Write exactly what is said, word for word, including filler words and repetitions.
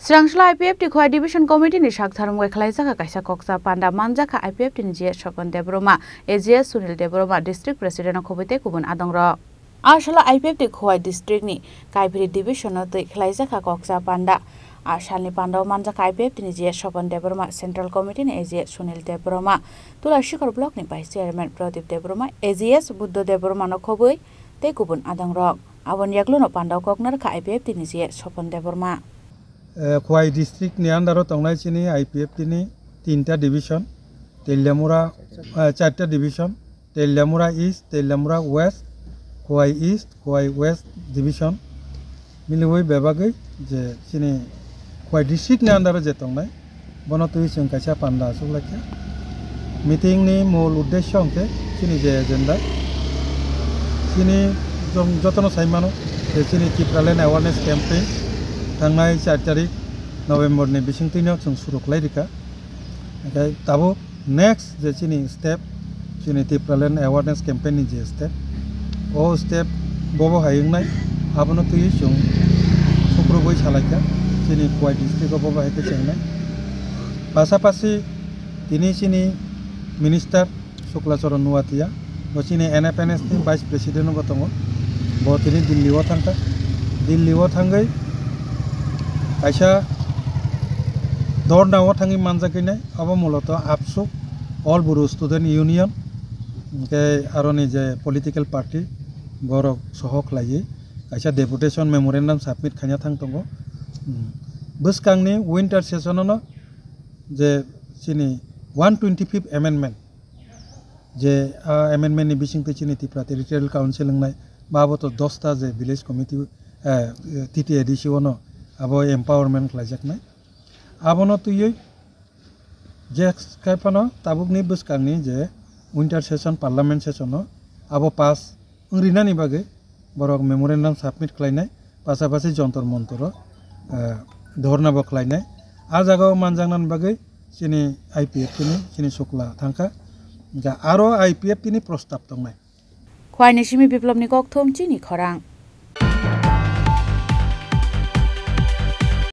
Chwrangsla I P F T Khowai Division Committee ni sak tharmung bai khwlaijak kaisa koksa panda manjak kha I P F T ni G S Swapan Debbarma, A G S Sunil Debbarma, District President no khobwi tei kubun adongrok. A salo I P F T Khowai District ni Kaiphiri Division no twi khwlaijak kha koksa panda. A salni panda o manjak kha I P F T ni G S Swapan Debbarma, Central Committee ni A G S Sunil Debbarma, Tulasikhor Block ni Vice Chairman Pradip Debbarma, A G S Buddha Debbarma no khobwi tei kubun adongrok. Aboni yaklo no panda o kok narwkha I P F T ni G S Swapan Debbarma. Eh, Khowai district ni under o tongnai chini I P F T ni tinta division, Teliamura, eh, charta division, Teliamura East, Teliamura West, Khowai East, Khowai West division. Miliwi bebagwi je chini Khowai district ni under o je tongnai, bono twi chwng kaisa panda achuk laikha. Meeting ni mul uddesho hwnkhe chini je agenda, chini jom-, jotono sai mano je chini Tipraland Awareness Campaign thangnai char tarik November ni bisingtwino chwng suru khlai rikha. Hwnkhe tabuk next je chini step, chini Tipraland Awareness Campaign ni je step, o step bobo hai wngnai, abono twiwi chwng sukrubwi salaikha, chini Khowai district o bobo hai khe chengnai. Pasapasi tini chini minister Shukla Charan Nuatia, bo chini N F N S ni Vice President bo tongo. Bo tini Delhi o thangkha. Delhi o thangwi kaisa dhorna o thangwi manjak hinai, abo muloto ABSU, All Bodo Student Union, hwnkhe aroni je political party, borok soho khlaiwi kaisa deputation memorandum submit khaina thang tongo. Hmm. Bwskangni winter session o no je chini one twenty fifth amendment, je, ah, amendment ni bisingtwi chini Tripura Territorial Council wngnai, ba abo to dosta je village committee, eh, T T A D C o no abo empowerment khlaijaknai. Abono twiwi je kaiphano tabukni bwskangni je winter session, parliament session o abo pass wng rinani bagwi borok memorandum submit khlainai, pasapasi Jontor Montoro, eh, dhorna bo khlainai. A jagao manjaknani bagwi chini I P F T ni chini Shukla thangkha. Hwnkhe aro I P F T ni prostab tongnai. Khowai ni simi Biplobni kokthum chini khorang.